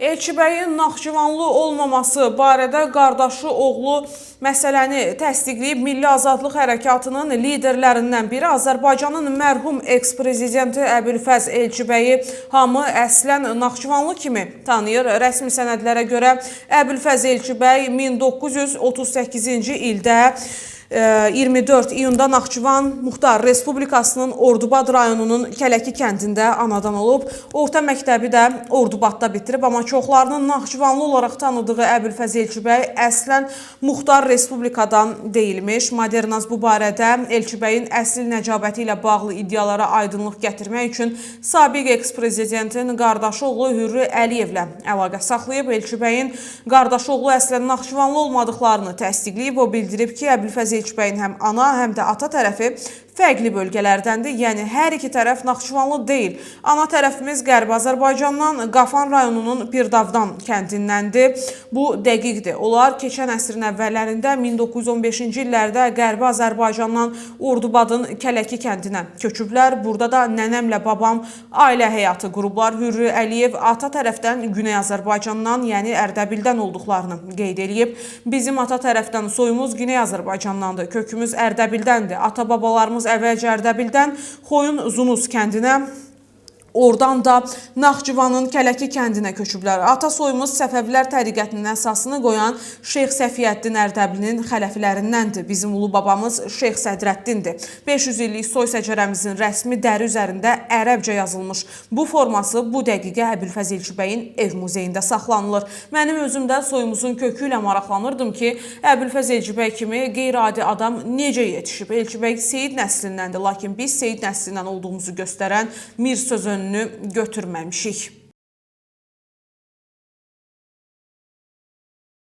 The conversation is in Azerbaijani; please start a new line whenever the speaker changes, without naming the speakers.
Elçibəyin Naxçıvanlı olmaması barədə qardaşı oğlu məsələni təsdiqləyib. Milli Azadlıq Hərəkatının liderlərindən biri, Azərbaycanın mərhum eks-prezidenti Əbülfəz Elçibəyi hamı əslən Naxçıvanlı kimi tanıyır. Rəsmi sənədlərə görə Əbülfəz Elçibəy 1938-ci ildə 24 iyunda Naxçıvan Muxtar Respublikasının Ordubad rayonunun Kələki kəndində anadan olub. Orta məktəbi də Ordubadda bitirib, amma çoxlarının Naxçıvanlı olaraq tanıdığı Əbülfəz Elçibəy əslən Muxtar Respublikadan deyilmiş. Modernaz bu barədə Elçibəyin əsl nəcabəti ilə bağlı iddialara aydınlıq gətirmək üçün sabiq eks-prezidentin qardaşı oğlu Hürrü Əliyevlə əlaqə saxlayıb. Elçibəyin qardaşı oğlu əslən Naxçıvanlı olmadıqlarını təsdiqləyib. O bildirib ki, Əbülfəz Elçibəyin həm ana, həm də ata tərəfi fərqli bölgələrdəndir. Yəni hər iki tərəf Naxçıvanlı deyil. Ana tərəfimiz Qərbi Azərbaycandan, Qafan rayonunun Pirdavdan kəndindəndir. Bu dəqiqdir. Onlar keçən əsrin əvvəllərində, 1915-ci illərdə Qərbi Azərbaycandan Ordubadın Kələki kəndinə köçüblər. Burada da nənəmlə babam ailə həyatı qurublar. Hürrü Əliyev ata tərəfdən Güney Azərbaycandan, yəni Ərdəbildən olduqlarını qeyd eləyib. Bizim ata tərəfdən soyumuz Güney Azərbaycandandır. Kökümüz Ərdəbildəndir. Ata-babalarımız əvvəlcə Ərdəbildən Xoyun Zunuz kəndinə, oradan da Naxçıvanın Kələki kəndinə köçüblər. Ata soyumuz Səfəvilər təriqətinin əsasını qoyan Şeyx Səfiyyəddin Ərdəbilinin xələfilərindəndir. Bizim ulu babamız Şeyx Sədrəddindir. 500 illik soy səcərəmizin rəsmi dəri üzərində ərəbcə yazılmış bu forması bu dəqiqə Əbülfəz Elçibəyin ev muzeyində saxlanılır. Mənim özüm də soyumuzun kökü ilə maraqlanırdım ki, Əbülfəz Elçibəy kimi qeyri-adi adam necə yetişib? Elçibəy Seyid nəslindəndir, lakin biz Seyid nəslindən olduğumuzu göstərən Mir sözönünü götürməmişik.